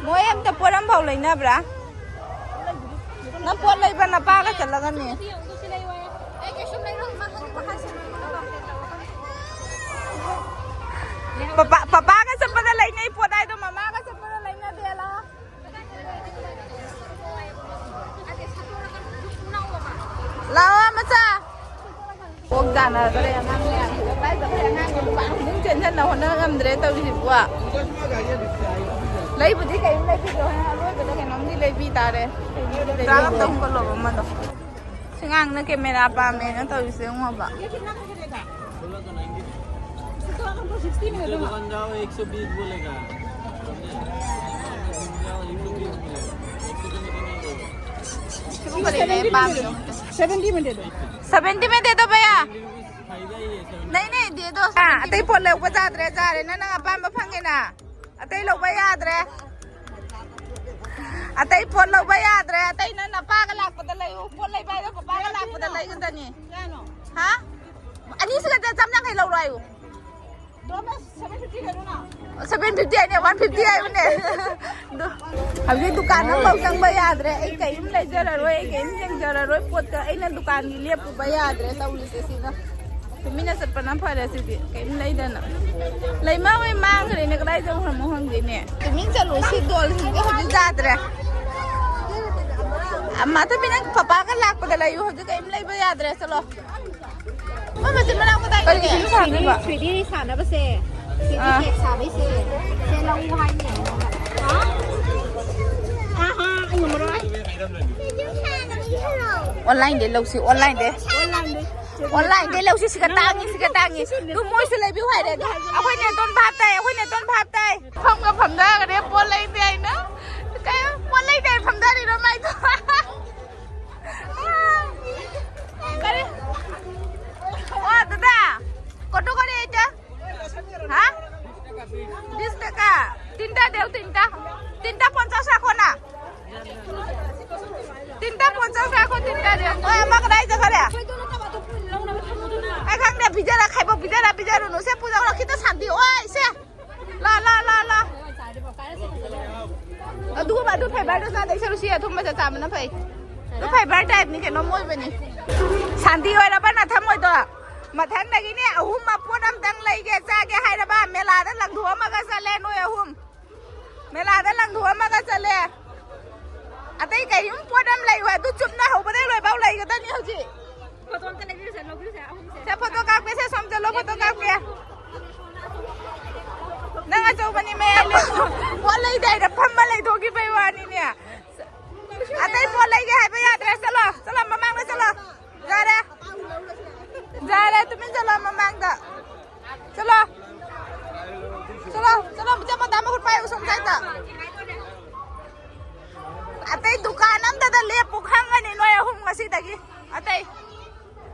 ꯃꯣꯏ ꯑꯝꯇ ꯄꯣꯠ ꯑꯝꯐꯥꯎ ꯂꯩꯅꯕ꯭ꯔꯥ? ꯅꯪ ꯄꯣꯠ ꯂꯩꯕ ꯅꯄꯥꯒ ꯆꯠꯂꯒꯅꯤ꯫ ꯄꯄꯥ, ꯄꯄꯥꯒ ꯆꯠꯄꯗ ꯂꯩꯅꯩ ꯄꯣꯠ ꯍꯥꯏꯗꯣ ꯃꯃꯥꯒ ꯆꯠꯄꯗ ꯂꯩꯅꯗꯦ꯫ ꯂꯥꯛꯑꯣ꯫ ꯂꯥꯛꯑꯣ, ꯃꯆꯥ꯫ ꯀꯣꯛ ꯇꯥꯅꯈ꯭ꯔꯦ ꯑꯉꯥꯡ ꯃꯌꯥꯝꯁꯤꯒ꯫ ꯀꯥꯏ ꯆꯠꯈ꯭ꯔꯦ ꯑꯉꯥꯡꯁꯦ? ꯗꯨꯀꯥꯟ ꯈꯨꯗꯤꯡ ꯆꯦꯟꯁꯤꯟꯅ ꯍꯣꯠꯅ ꯉꯝꯗ꯭ꯔꯦ ꯇꯧꯔꯤꯁꯤꯕꯣ꯫ ꯂꯩꯕꯨꯗꯤ ꯀꯩꯝ ꯂꯩꯕꯤꯗ꯭ꯔꯣ? ꯑꯔꯣꯏꯕꯗ ꯀꯩꯅꯣꯝꯗꯤ ꯂꯩꯕꯤ ꯇꯥꯔꯦ꯫ ꯆꯥꯛ ꯑꯝꯇ ꯍꯨꯝꯒꯠꯂꯣꯕ ꯑꯃꯗꯣ꯫ ꯁꯤ ꯑꯉꯥꯡꯅ ꯀꯦꯃꯦꯔꯥ ꯄꯥꯝꯃꯦꯅ ꯇꯧꯔꯤꯁꯦ ꯌꯦꯡꯉꯣꯕ꯫ दुकान जाओ, एक सौ बीस बोलेगा। समझे? दुकान जाओ, एक सौ बीस बोलेगा। एक सौ बीस में नहीं देगा। ꯁꯤꯒꯨꯝꯕꯗꯤ ꯂꯩ ꯄꯥꯝꯃꯤꯗꯣ꯫ सेवेंटी में दे दो। सेवेंटी में दे दो भैया। फायदा ही है, सेवेंटी। नहीं, नहीं, दे दो। ꯑꯥ, ꯑꯇꯩ ꯄꯣꯠ ꯂꯧꯕ ꯌꯥꯗ꯭ꯔꯦ, ꯌꯥꯔꯦ, ꯅꯪ ꯅꯪ ꯑꯄꯥꯝꯕ ꯐꯪꯉꯦꯅ꯫ ꯑꯇꯩ ꯂꯧꯕ ꯌꯥꯗ꯭ꯔꯦ꯫ ꯑꯇꯩ ꯄꯣꯠ ꯂꯧꯕ ꯌꯥꯗ꯭ꯔꯦ꯫ ꯑꯇꯩ ꯅꯪ ꯅꯄꯥꯒ ꯂꯥꯛꯄꯗ ꯂꯩꯌꯨ꯫ ꯄꯣꯠ ꯂꯩꯕ ꯍꯥꯏꯗꯣ ꯄꯄꯥꯒ ꯂꯥꯛꯄꯗ ꯂꯩꯒꯗꯅꯤ꯫ ꯍꯥ? ꯑꯅꯤꯁꯤꯒ ꯆꯥꯝ ꯌꯥꯡꯈꯩ ꯂꯧꯔꯣ ꯍꯥꯏꯌꯨ꯫ ꯁꯚꯦꯟ ꯐꯤꯐꯇꯤ ꯍꯥꯏꯅꯦ, ꯋꯥꯟ ꯐꯤꯐꯇꯤ ꯍꯥꯏꯕꯅꯦ꯫ ꯑꯗꯣ ꯍꯧꯖꯤꯛ ꯗꯨꯀꯥꯟ ꯑꯃꯐꯥꯎ ꯆꯪꯕ ꯌꯥꯗ꯭ꯔꯦ꯫ ꯑꯩ ꯀꯔꯤꯝ ꯂꯩꯖꯔꯔꯣꯏ, ꯑꯩ ꯀꯔꯤꯝ ꯌꯦꯡꯖꯔꯔꯣꯏ꯫ ꯄꯣꯠꯀ ꯑꯩꯅ ꯗꯨꯀꯥꯟꯒꯤ ꯂꯦꯞꯄꯨꯕ ꯌꯥꯗ꯭ꯔꯦ ꯇꯧꯔꯤꯁꯦ ꯁꯤꯗ꯫ ꯇꯨꯃꯤꯟꯅ ꯆꯠꯄꯅ ꯐꯔꯦ ꯁꯤꯗꯤ꯫ ꯀꯔꯤꯝ ꯂꯩꯗꯅ꯫ ꯂꯩꯃ ꯍꯣꯏ ꯃꯥꯡꯈ꯭ꯔꯦꯅꯦ, ꯀꯗꯥꯏ ꯆꯠꯈ꯭ꯔꯃꯣ ꯈꯪꯗꯦꯅꯦ꯫ ꯇꯨꯃꯤꯟ ꯆꯠꯂꯨ, ꯁꯤ ꯗꯣꯜꯁꯤꯡꯁꯦ ꯍꯧꯖꯤꯛ ꯌꯥꯗ꯭ꯔꯦ꯫ ꯑ, ꯃꯥꯊꯕꯤ, ꯅꯪ ꯄꯄꯥꯒ ꯂꯥꯛꯄꯗ ꯂꯩꯌꯨ, ꯍꯧꯖꯤꯛ ꯀꯔꯤꯝ ꯂꯩꯕ ꯌꯥꯗ꯭ꯔꯦ, ꯆꯠꯂꯣ꯫ ꯃꯣꯏ ꯃꯆꯤꯟ ꯃꯅꯥꯎ ꯀꯗꯥꯏ ꯀꯔꯤ ꯂꯩꯒꯦ? ꯏꯁꯤꯡ ꯁꯥꯟꯅꯗꯣꯏꯕ? ꯊ꯭ꯔꯤ ꯗꯤ ꯁꯥꯟꯅꯕꯁꯦ, ꯊ꯭ꯔꯤ ꯗꯤ ꯑꯥ꯫ ꯀꯦꯛ ꯁꯥꯕꯩꯁꯦ, ꯁꯦ ꯂꯧ ꯍꯥꯏꯅꯦ ꯑꯩꯉꯣꯟꯗ꯫ ꯍꯥ? ꯑꯥ, ꯑꯥ, ꯑꯩ ꯉꯝꯃꯔꯣꯏ꯫ ꯑꯣꯟꯂꯥꯏꯟꯗꯩ ꯂꯧꯁꯤ, ꯑꯣꯟꯂꯥꯏꯟꯗꯩ꯫ ꯑꯣꯟꯂꯥꯏꯟꯗꯩ꯫ ꯑꯣꯟꯂꯥꯏꯟꯗꯩ ꯂꯧꯁꯤ, ꯁꯤꯒ ꯇꯥꯡꯉꯤ, ꯁꯤꯒ ꯇꯥꯡꯉꯤ꯫ ꯑꯗꯨ ꯃꯣꯏꯁꯨ ꯂꯩꯕꯤꯌꯨ ꯍꯥꯏꯔꯦ꯫ ꯑꯗꯨ ꯑꯩꯈꯣꯏ ꯅꯦꯇꯣꯟ ꯚꯥꯞ ꯇꯥꯏ, ꯑꯩꯈꯣꯏ ꯅꯦꯇꯣꯟ ꯚꯥꯞ ꯇꯥꯏ꯫ ꯐꯝꯒ ꯐꯝꯊꯈ꯭ꯔꯦ, ꯄꯣꯠ ꯂꯩꯗꯦ ꯍꯥꯏꯅ꯫ ꯀꯩ ꯄꯣꯠ ꯂꯩꯗꯦ ꯐꯝꯊꯔꯤꯔꯣ ꯃꯥꯏꯗꯣ? ꯀꯔꯤ? ꯑꯣ, ꯗꯥꯗꯥ, কত করে এটা? হ্যাঁ? বিশ টাকা। তিনটা দেও, তিনটা। তিনটা পঞ্চাশ রাখো না। তিনটা পঞ্চাশ রাখো, তিনটা দেও। ওই, আমাকে রাইজে করে। এখানে ভিজারা খাইব, ভিজারা, ভিজারা নুসে পূজা ওরা কিন্তু শান্তি। ওই, সে। লা, লা, লা, লা। ꯑꯗꯨꯒꯨꯝꯕ ꯑꯗꯨ ꯐꯥꯏꯕꯔꯗꯣ ꯆꯥꯗꯣꯏ ꯁꯔꯨꯛ ꯁꯤ ꯑꯊꯨꯝꯕꯁꯦ ꯆꯥꯕꯅ ꯐꯩ꯫ ꯑꯗꯨ ꯐꯥꯏꯕꯔ ꯇꯥꯏꯞꯅꯤ ꯀꯩꯅꯣ, ꯃꯣꯏꯕꯅꯤ꯫ ꯁꯥꯟꯇꯤ ꯑꯣꯏꯔꯕ ꯅꯊꯝꯃꯣꯏꯗꯣ? ꯃꯊꯪꯗꯒꯤꯅꯦ ꯑꯍꯨꯝ ꯃꯄꯣꯠ ꯑꯝꯇꯪ ꯂꯩꯒꯦ ꯆꯥꯒꯦ ꯍꯥꯏꯔꯕ ꯃꯦꯂꯥꯗ ꯂꯪꯊꯣꯛꯑꯝꯃꯒ ꯆꯠꯂꯦ ꯅꯣꯏ ꯑꯍꯨꯝ꯫ ꯃꯦꯂꯥꯗ ꯂꯪꯊꯣꯛꯑꯝꯃꯒ ꯆꯠꯂꯦ꯫ ꯑꯇꯩ ꯀꯔꯤꯝ ꯄꯣꯠ ꯑꯃ ꯂꯩꯔꯣꯏ꯫ ꯑꯗꯨ ꯆꯨꯝꯅ ꯍꯧꯕꯗꯩ ꯂꯣꯏꯐꯥꯎ ꯂꯩꯒꯗꯕꯅꯤ ꯍꯧꯖꯤꯛ꯫ ꯐꯣꯇꯣ ꯑꯝꯇ ꯂꯩꯕꯤꯔꯨꯁꯦ, ꯂꯧꯕꯤꯔꯨꯁꯦ ꯑꯍꯨꯝꯁꯦ꯫ ꯁꯦ, ꯐꯣꯇꯣ ꯀꯥꯞꯀꯦ, ꯁꯦ, ꯁꯣꯝ ꯆꯠꯂꯣ, ꯐꯣꯇꯣ ꯀꯥꯞꯀꯦ꯫ ꯅꯪ ꯑꯆꯧꯕꯅꯤ ꯃꯌꯥꯏ ꯂꯩ꯫ ꯄꯣꯠ ꯂꯩꯗꯥꯏꯗ ꯐꯝꯃ ꯂꯩꯊꯣꯛꯈꯤꯕꯩ ꯋꯥꯅꯤꯅꯦ꯫ ꯑꯇꯩ ꯄꯣꯠ ꯂꯩꯒꯦ ꯍꯥꯏꯕ ꯌꯥꯗ꯭ꯔꯦ꯫ ꯆꯠꯂꯣ, ꯆꯠꯂꯣ, ꯃꯃꯥꯡꯗ ꯆꯠꯂꯣ꯫ ꯌꯥꯔꯦ꯫ ꯌꯥꯔꯦ, ꯇꯨꯃꯤꯟ ꯆꯠꯂꯣ ꯃꯃꯥꯡꯗ꯫ ꯆꯠꯂꯣ꯫ ꯆꯠꯂꯣ, ꯆꯠꯂꯣ, ꯆꯠꯂꯣ, ꯇꯥ ꯃꯈꯨꯠ ꯄꯥꯏꯌꯨ ꯁꯣꯝ ꯁꯥꯏꯗ꯫ ꯑꯇꯩ ꯗꯨꯀꯥꯟ ꯑꯝꯇꯗ ꯂꯦꯞꯄꯨ ꯈꯪꯒꯅꯤ ꯅꯣꯏ ꯑꯍꯨꯝ ꯉꯁꯤꯗꯒꯤ꯫ ꯑꯇꯩ,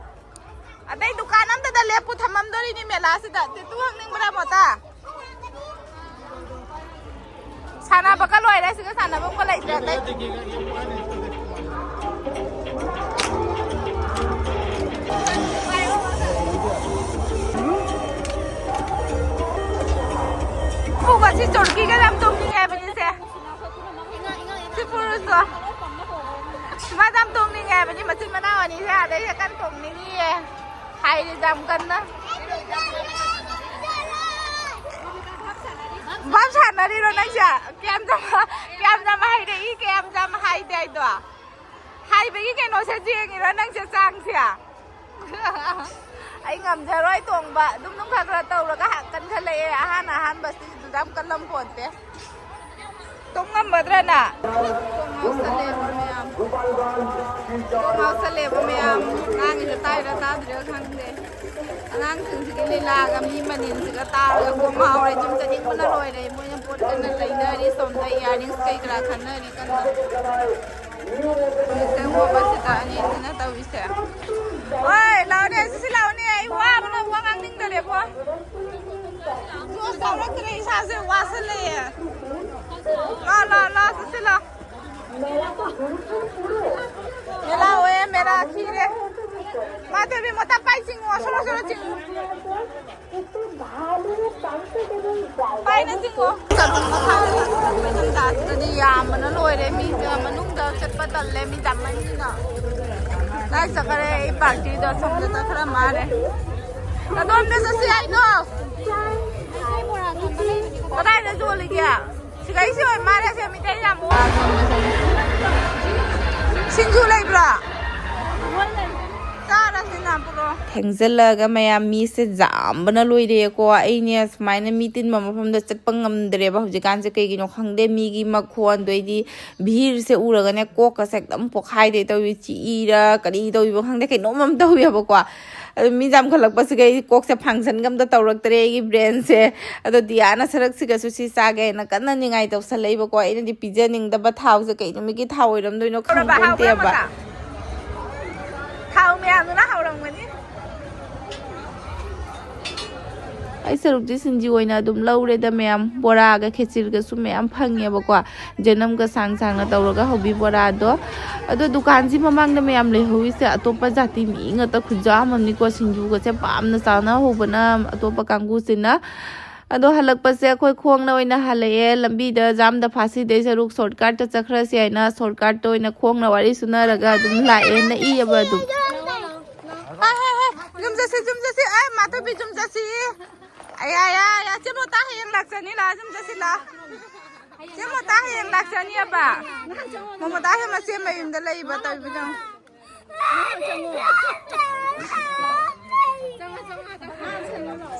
ꯑꯇꯩ ꯗꯨꯀꯥꯟ ꯑꯝꯇꯗ ꯂꯦꯞꯄꯨ ꯊꯝꯃꯝꯗꯣꯔꯤꯅꯤ ꯃꯦꯂꯥꯁꯤꯗ꯫ ꯇꯦꯇꯨ ꯍꯛꯅꯤꯡꯕ꯭ꯔꯥ ꯃꯣꯇꯥ? ꯁꯥꯟꯅꯕꯒ ꯂꯣꯏꯔꯦ, ꯁꯤꯒ ꯁꯥꯟꯅꯕ ꯑꯃꯒ ꯂꯩꯇ꯭ꯔꯦ ꯑꯇꯩ꯫ ꯄꯨꯒ ꯁꯤ ꯆꯣꯔꯀꯤꯒ ꯌꯥꯝ ꯇꯣꯡꯅꯤꯡꯉꯦ ꯍꯥꯏꯕꯅꯤꯁꯦ꯫ ꯁꯤ ꯄꯨꯔꯨꯁꯨ꯫ ꯃꯥꯁꯦ ꯌꯥꯝ ꯇꯣꯡꯅꯤꯡꯉꯦ ꯍꯥꯏꯕꯅꯤ, ꯃꯆꯤꯟ ꯃꯅꯥꯎ ꯑꯅꯤꯁꯦ ꯑꯥꯗꯩ ꯍꯦꯛ ꯀꯟꯅ ꯇꯣꯡꯅꯤꯡꯉꯤꯌꯦ꯫ ꯍꯥꯏꯔꯤꯁꯦ ꯌꯥꯝ ꯀꯟꯅ꯫ ꯚꯥꯞ ꯁꯥꯟꯅꯔꯤꯔꯣ ꯅꯪꯁꯦ? ꯀꯌꯥꯝ ꯌꯥꯝ, ꯀꯌꯥꯝ ꯌꯥꯝ ꯍꯩꯔꯛꯏ, ꯀꯌꯥꯝ ꯌꯥꯝ ꯍꯩꯇꯦ ꯍꯥꯏꯗꯣ? ꯍꯥꯏꯕꯒꯤ ꯀꯩꯅꯣꯁꯦ ꯌꯦꯡꯉꯤꯔꯣ ꯅꯪꯁꯦ, ꯆꯥꯡꯁꯦ? ꯑꯩ ꯉꯝꯖꯔꯣꯏ ꯇꯣꯡꯕ꯫ ꯑꯗꯨꯝ ꯑꯗꯨꯝ ꯈꯔ ꯈꯔ ꯇꯧꯔꯒ ꯀꯟꯈꯠꯂꯛꯑꯦ꯫ ꯑꯍꯥꯟ ꯑꯍꯥꯟꯕꯁꯤꯗꯤ ꯑꯗꯨꯗ ꯌꯥꯝ ꯀꯜꯂꯝ ꯄꯣꯟꯇꯦ꯫ ꯇꯣꯡ ꯉꯝꯃꯗ꯭ꯔꯅ? ꯀꯣꯛ ꯉꯥꯎꯁꯜꯂꯦꯕ ꯃꯌꯥꯝ꯫ ꯀꯣꯛ ꯉꯥꯎꯁꯜꯂꯦꯕ ꯃꯌꯥꯝ꯫ ꯉꯥꯡꯉꯤꯗꯣ ꯇꯥꯏꯔ ꯇꯥꯗ꯭ꯔꯤꯔ ꯈꯪꯗꯦ꯫ ꯑꯉꯥꯡꯁꯤꯡꯁꯤꯒꯤ ꯂꯤꯂꯥꯒ ꯃꯤ ꯃꯅꯤꯟꯁꯤꯒ ꯇꯥꯔꯒ ꯀꯣꯛ ꯉꯥꯎꯔꯦ꯫ ꯌꯨꯝ ꯆꯠꯅꯤꯡꯕꯅ ꯂꯣꯏꯔꯦ꯫ ꯃꯣꯏꯅ ꯄꯣꯠ ꯀꯟꯅ ꯂꯩꯅꯔꯤ ꯁꯣꯝꯗ, ꯏꯌꯥꯔꯤꯡꯁ ꯀꯩ ꯀꯔꯥ ꯈꯟꯅꯔꯤ ꯀꯟꯅ꯫ ꯃꯤꯁꯦ ꯎꯕꯁꯤꯗ ꯑꯅꯤꯁꯤꯅ ꯇꯧꯔꯤꯁꯦ꯫ ꯍꯣꯏ, ꯂꯥꯎꯅꯦ, ꯁꯤꯁꯤ ꯂꯥꯎꯅꯦ, ꯑꯩ ꯋꯥꯕꯅ ꯋꯥ ꯉꯥꯡꯅꯤꯡꯗꯔꯦꯕꯣ꯫ ꯖꯣꯁ ꯌꯥꯎꯔꯛꯇ꯭ꯔꯦ, ꯏꯁꯥꯁꯦ ꯋꯥꯁꯜꯂꯛꯑꯦ꯫ ꯂꯥꯎ, ꯂꯥꯎ, ꯂꯥꯎ, ꯁꯤꯁꯤ ꯂꯥꯎ꯫ ꯃꯦꯂꯥ ꯑꯣꯏꯌꯦ, ꯃꯦꯂꯥ ꯈꯤꯔꯦ꯫ ꯃꯥ ꯇꯦꯕꯤ ꯃꯣꯇꯥ ꯄꯥꯏ ꯆꯤꯡꯉꯣ, ꯁꯣꯔꯣ, ꯁꯣꯔꯣ ꯆꯤꯡꯉꯣ꯫ ꯄꯥꯏꯅ ꯆꯤꯡꯉꯣ꯫ ꯆꯠꯄ ꯃꯈꯥꯗ ꯆꯠꯄ ꯅꯤꯡꯊꯝꯊꯥꯁꯤꯗꯗꯤ ꯌꯥꯝꯕꯅ ꯂꯣꯏꯔꯦ꯫ ꯃꯤꯁꯦ ꯃꯅꯨꯡꯗ ꯆꯠꯄ ꯇꯜꯂꯦ, ꯃꯤ ꯌꯥꯝꯃꯟꯗꯅ꯫ ꯀꯥꯏ ꯆꯠꯈ꯭ꯔꯦ ꯑꯩ ꯄꯥꯔꯇꯤꯗꯣ? ꯑꯁꯣꯝꯗ ꯆꯠꯈ꯭ꯔ ꯃꯥꯜꯂꯦ꯫ ꯀꯗꯣꯝꯗ ꯆꯠꯁꯤ ꯍꯥꯏꯅꯣ? ꯀꯗꯥꯏꯗ ꯌꯣꯜꯂꯤꯒꯦ? ꯁꯤꯗꯩꯁꯤ ꯑꯣꯏ ꯃꯥꯜꯂꯦ, ꯁꯦ ꯃꯤꯇꯩ ꯌꯥꯝ ꯑꯣꯏ꯫ ꯁꯤꯡꯖꯨ ꯂꯩꯕ꯭ꯔꯣ? ꯆꯥꯔꯁꯤ ꯅꯥꯝꯄꯨꯔꯣ꯫ ꯊꯦꯡꯖꯤꯜꯂꯛꯑꯒ ꯃꯌꯥꯝ ꯃꯤꯁꯦ ꯌꯥꯝꯕꯅ ꯂꯣꯏꯔꯦꯀꯣ꯫ ꯑꯩꯅꯦ ꯁꯨꯃꯥꯏꯅ ꯃꯤ ꯇꯤꯟꯕ ꯃꯐꯝꯗ ꯆꯠꯄ ꯉꯝꯗ꯭ꯔꯦꯕ ꯍꯧꯖꯤꯛꯀꯥꯟꯁꯦ, ꯀꯩꯒꯤꯅꯣ ꯈꯪꯗꯦ꯫ ꯃꯤꯒꯤ ꯃꯈꯣꯟꯗꯣ ꯑꯩꯗꯤ ꯚꯤꯔꯁꯦ ꯎꯔꯒꯅꯦ ꯀꯣꯛꯀꯁꯦ ꯑꯗꯨꯝ ꯄꯣꯛꯈꯥꯏꯗꯦ ꯇꯧꯏ꯫ ꯆꯤꯛꯏꯔ ꯀꯔꯤ ꯇꯧꯏꯕ ꯈꯪꯗꯦ, ꯀꯩꯅꯣꯝ ꯑꯃ ꯇꯧꯏꯕꯀꯣ꯫ ꯑꯗꯨ ꯃꯤ ꯌꯥꯝꯈꯠꯂꯛꯄꯁꯤꯒ ꯑꯩ ꯀꯣꯛꯁꯦ ꯐꯪꯁꯟꯒ ꯑꯝꯇ ꯇꯧꯔꯛꯇ꯭ꯔꯦ ꯑꯩꯒꯤ ꯕ꯭ꯔꯦꯟꯁꯦ꯫ ꯑꯗꯣ ꯗꯤꯌꯥꯅ ꯁꯔꯛꯁꯤꯒꯁꯨ ꯁꯤ ꯆꯥꯒꯦ ꯍꯥꯏꯅ ꯀꯟꯅ ꯅꯤꯡꯉꯥꯏ ꯇꯧꯁꯜꯂꯛꯏꯕꯀꯣ꯫ ꯑꯩꯅꯗꯤ ꯄꯤꯖꯅꯤꯡꯗꯕ, ꯊꯥꯎꯁꯦ ꯀꯩ ꯅꯨꯃꯤꯠꯀꯤ ꯊꯥꯎ ꯑꯣꯏꯔꯝꯗꯣꯏꯅꯣ ꯈꯪꯄꯣꯟꯇꯦꯕ꯫ ꯊꯥꯎ ꯃꯌꯥꯝꯗꯨꯅ ꯍꯥꯎꯔꯝꯒꯅꯤ꯫ ꯑꯩ ꯁꯔꯨꯛꯇꯤ ꯁꯤꯡꯖꯨ ꯑꯣꯏꯅ ꯑꯗꯨꯝ ꯂꯧꯔꯦꯗ ꯃꯌꯥꯝ꯫ ꯕꯣꯔꯥꯒ ꯈꯦꯆꯤꯔꯒꯁꯨ ꯃꯌꯥꯝ ꯐꯪꯉꯦꯕꯀꯣ꯫ ꯖꯅꯝꯒ ꯁꯥꯡ ꯁꯥꯡꯅ ꯇꯧꯔꯒ ꯍꯧꯕꯤ ꯕꯣꯔꯥꯗꯣ꯫ ꯑꯗꯣ ꯗꯨꯀꯥꯟꯁꯤ ꯃꯃꯥꯡꯗ ꯃꯌꯥꯝ ꯂꯩꯍꯧꯔꯤꯁꯦ ꯑꯇꯣꯞꯄ ꯖꯥꯇꯤ ꯃꯤ ꯉꯥꯛꯇ ꯈꯨꯌꯥꯝ ꯑꯃꯅꯤꯀꯣ꯫ ꯁꯤꯡꯖꯨꯒꯁꯦ ꯄꯥꯝꯅ ꯆꯥꯅꯍꯧꯕꯅ ꯑꯇꯣꯞꯄ ꯀꯥꯡꯕꯨꯁꯤꯅ꯫ ꯑꯗꯣ ꯍꯜꯂꯛꯄꯁꯦ ꯑꯩꯈꯣꯏ ꯈꯣꯡꯅ ꯑꯣꯏꯅ ꯍꯜꯂꯛꯑꯦ꯫ ꯂꯝꯕꯤꯗ ꯖꯥꯝꯗ ꯐꯥꯁꯤꯗꯩ ꯁꯔꯨꯛ ꯁꯣꯔꯠꯀꯠꯇ ꯆꯠꯈ꯭ꯔꯁꯤ ꯍꯥꯏꯅ ꯁꯣꯔꯠꯀꯠꯇ ꯑꯣꯏꯅ ꯈꯣꯡꯅ ꯋꯥꯔꯤ ꯁꯨꯅꯔꯒ ꯑꯗꯨꯝ ꯂꯥꯛꯑꯦ, ꯅꯛꯏꯌꯦꯕ ꯑꯗꯨꯝ꯫ ꯍꯥꯏ, ꯍꯥꯏ, ꯍꯥꯏ, ꯌꯨꯝ ꯆꯠꯁꯤ, ꯌꯨꯝ ꯆꯠꯁꯤ꯫ ꯑꯦ, ꯃꯥꯊꯣꯏꯕꯤ, ꯌꯨꯝ ꯆꯠꯁꯤ꯫ ꯑꯌꯥ, ꯑꯌꯥ, ꯑꯌꯥ, ꯆꯦ ꯃꯣꯇꯥ ꯍꯌꯦꯡ ꯂꯥꯛꯆꯅꯤ, ꯂꯥꯛꯑꯣ, ꯌꯨꯝ ꯆꯠꯁꯤ, ꯂꯥꯛꯑꯣ꯫ ꯆꯦ ꯃꯣꯇꯥ ꯍꯌꯦꯡ ꯂꯥꯛꯆꯅꯤꯕ꯫ ꯃꯃꯣꯇꯥ ꯍꯦ ꯃꯆꯦ ꯃꯌꯨꯝꯗ ꯂꯩꯕ ꯇꯧꯔꯤꯕ ꯌꯦꯡꯉꯣ꯫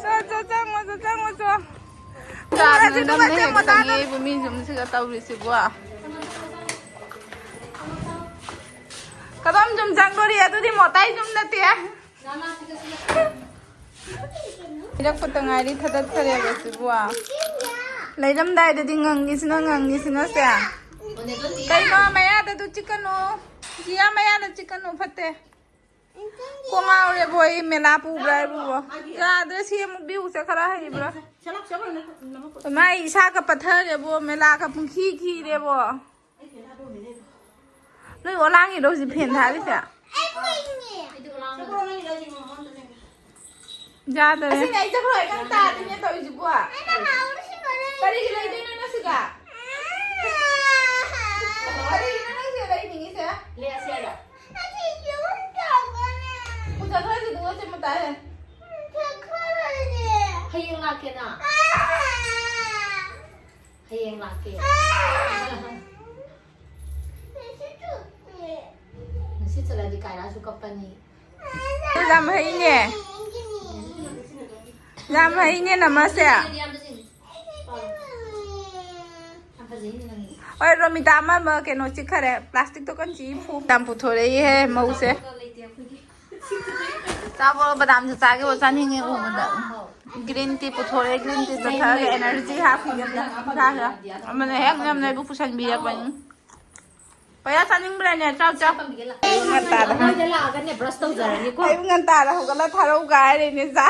ꯆꯣ, ꯆꯣ, ꯆꯪꯉꯣ, ꯆꯣ, ꯆꯪꯉꯣ, ꯆꯣ꯫ ꯆꯥꯛꯅ ꯅꯝꯅ ꯍꯦꯛ ꯆꯪꯉꯦ, ꯏꯕꯨ ꯃꯤ ꯌꯨꯝꯁꯤꯒ ꯇꯧꯔꯤꯁꯤꯕꯣ꯫ ꯀꯗꯣꯝ ꯌꯨꯝ ꯆꯪꯗꯣꯔꯤ? ꯑꯗꯨꯗꯤ ꯃꯣꯇꯥꯏ ꯌꯨꯝ ꯅꯠꯇꯦ꯫ ꯄꯤꯔꯛꯄꯇ ꯉꯥꯏꯔꯤ, ꯊꯥꯗꯠꯈ꯭ꯔꯦꯕ ꯁꯤꯕꯨ꯫ ꯂꯩꯔꯝꯗꯥꯏꯗꯗꯤ ꯉꯪꯉꯤꯁꯤꯅ, ꯉꯪꯉꯤꯁꯤꯅ ꯁꯦ꯫ ꯀꯩꯅꯣ ꯃꯌꯥꯗ ꯑꯗꯨ ꯆꯤꯛꯀꯅꯨ꯫ ꯖꯤꯌꯥ, ꯃꯌꯥꯗ ꯆꯤꯛꯀꯅꯨ, ꯐꯠꯇꯦ꯫ ꯀꯣꯛ ꯉꯥꯎꯔꯦꯕꯣ, ꯑꯩ ꯃꯦꯂꯥ ꯄꯨꯕ꯭ꯔꯥ ꯍꯥꯏꯕꯨ꯫ ꯌꯥꯗ꯭ꯔꯦ, ꯁꯤ ꯑꯃꯨꯛ ꯕꯤꯎꯁꯦ ꯈꯔ ꯍꯩꯕ꯭ꯔꯥ? ꯃꯥꯏ ꯏꯁꯥꯒ ꯄꯠꯊꯔꯦꯕꯣ, ꯃꯦꯂꯥꯒ ꯄꯨꯡꯈꯤ ꯈꯤꯔꯦꯕꯣ꯫ ꯅꯣꯏ ꯑꯣꯂꯥꯡꯒꯤꯔꯣ ꯍꯧꯖꯤꯛ ꯐꯦꯟ ꯊꯥꯔꯤꯁꯦ? ꯌꯥꯗꯔꯦ꯫ ꯑꯁꯤꯅꯦ ꯑꯩ ꯆꯠꯈ꯭ꯔꯣ ꯍꯥꯏ ꯀꯥꯟꯗ ꯇꯥꯗꯣꯏꯅꯦ ꯇꯧꯔꯤꯁꯤꯕꯣ꯫ ꯀꯔꯤꯒꯤ ꯂꯩꯗꯣꯏꯅꯣ ꯅꯁꯤꯒ? ꯀꯔꯤꯒꯤꯅꯣ ꯅꯪꯁꯤꯒ ꯂꯩꯅꯤꯡꯉꯤꯁꯦ? ꯄꯨꯖꯈ꯭ꯔꯁꯤ ꯑꯗꯨꯒ ꯆꯦ ꯃꯇꯥꯏ꯫ ꯍꯌꯦꯡ ꯂꯥꯛꯀꯦꯅ꯫ ꯍꯌꯦꯡ ꯂꯥꯛꯀꯦ꯫ ꯉꯁꯤ ꯆꯠꯂꯗꯤ ꯀꯥꯏꯔꯥꯁꯨ ꯀꯞꯄꯅꯤ꯫ ꯌꯥꯝ ꯍꯩꯅꯦ꯫ ꯌꯥꯝ ꯍꯩꯅꯦ ꯅꯃꯁꯦ꯫ ꯌꯥꯝ ꯐꯖꯩꯅꯦ ꯅꯪꯒꯤ꯫ ꯍꯣꯏ, ꯔꯣꯃꯤꯇꯥ ꯑꯃ, ꯑꯃ ꯀꯩꯅꯣ ꯆꯤꯛꯈꯔꯦ꯫ ꯄ꯭ꯂꯥꯁꯇꯤꯛꯇꯣ ꯀꯟꯅ ꯆꯤꯛꯏ ꯐꯨ꯫ ꯌꯥꯝ ꯄꯨꯊꯣꯔꯛꯏꯍꯦ ꯃꯧꯁꯦ꯫ ꯆꯥꯕ ꯕꯗꯥꯝꯁꯨ ꯆꯥꯒꯦꯕ, ꯆꯥꯅꯤꯡꯉꯦ ꯎꯕꯗ꯫ ꯒ꯭ꯔꯤꯟ ꯇꯤ ꯄꯨꯊꯣꯔꯛꯑꯦ, ꯒ꯭ꯔꯤꯟ ꯇꯤꯗꯣ ꯊꯛꯑꯒ ꯑꯦꯅꯔꯖꯤ ꯍꯥꯞꯈꯤꯒꯦ ꯑꯝꯇ ꯏꯁꯥꯁꯤꯗ꯫ ꯑꯃꯅ ꯍꯦꯛ ꯅꯝꯅ ꯑꯩꯕꯨ ꯄꯨꯁꯟꯕꯤꯔꯛꯄꯅꯤ꯫ ꯄꯩꯁꯥ ꯆꯥꯅꯤꯡꯕ꯭ꯔꯥꯅꯦ? ꯆꯥꯎ, ꯆꯥꯎ꯫ ꯑꯌꯨꯛ ꯉꯟꯇꯥꯗ꯫ ꯃꯣꯏꯗ ꯂꯥꯛꯑꯒꯅꯦ ꯕ꯭ꯔꯁ ꯇꯧꯖꯔꯅꯤꯀꯣ꯫ ꯑꯌꯨꯛ ꯉꯟꯇꯥꯗ ꯍꯧꯒꯠꯂ ꯊꯥꯔꯛꯎꯒ ꯍꯥꯏꯔꯦꯅꯦ, ꯆꯥ꯫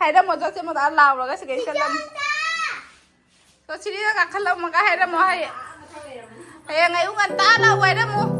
ꯍꯥꯏꯔꯝꯃꯣ, ꯆꯠꯁꯦ ꯃꯣꯗꯥ ꯂꯥꯎꯔꯒ ꯁꯤꯗꯩ ꯆꯠꯂꯝꯃꯣ꯫ ꯆꯣ, ꯁꯤꯔꯤꯗ ꯀꯥꯈꯠꯂꯝꯃꯒ ꯍꯥꯏꯔꯝꯃꯣ, ꯍꯥꯏ-, ꯍꯌꯦꯡ ꯑꯌꯨꯛ ꯉꯟꯇꯥ ꯂꯥꯛꯑꯣ ꯍꯥꯏꯔꯝꯃꯣ꯫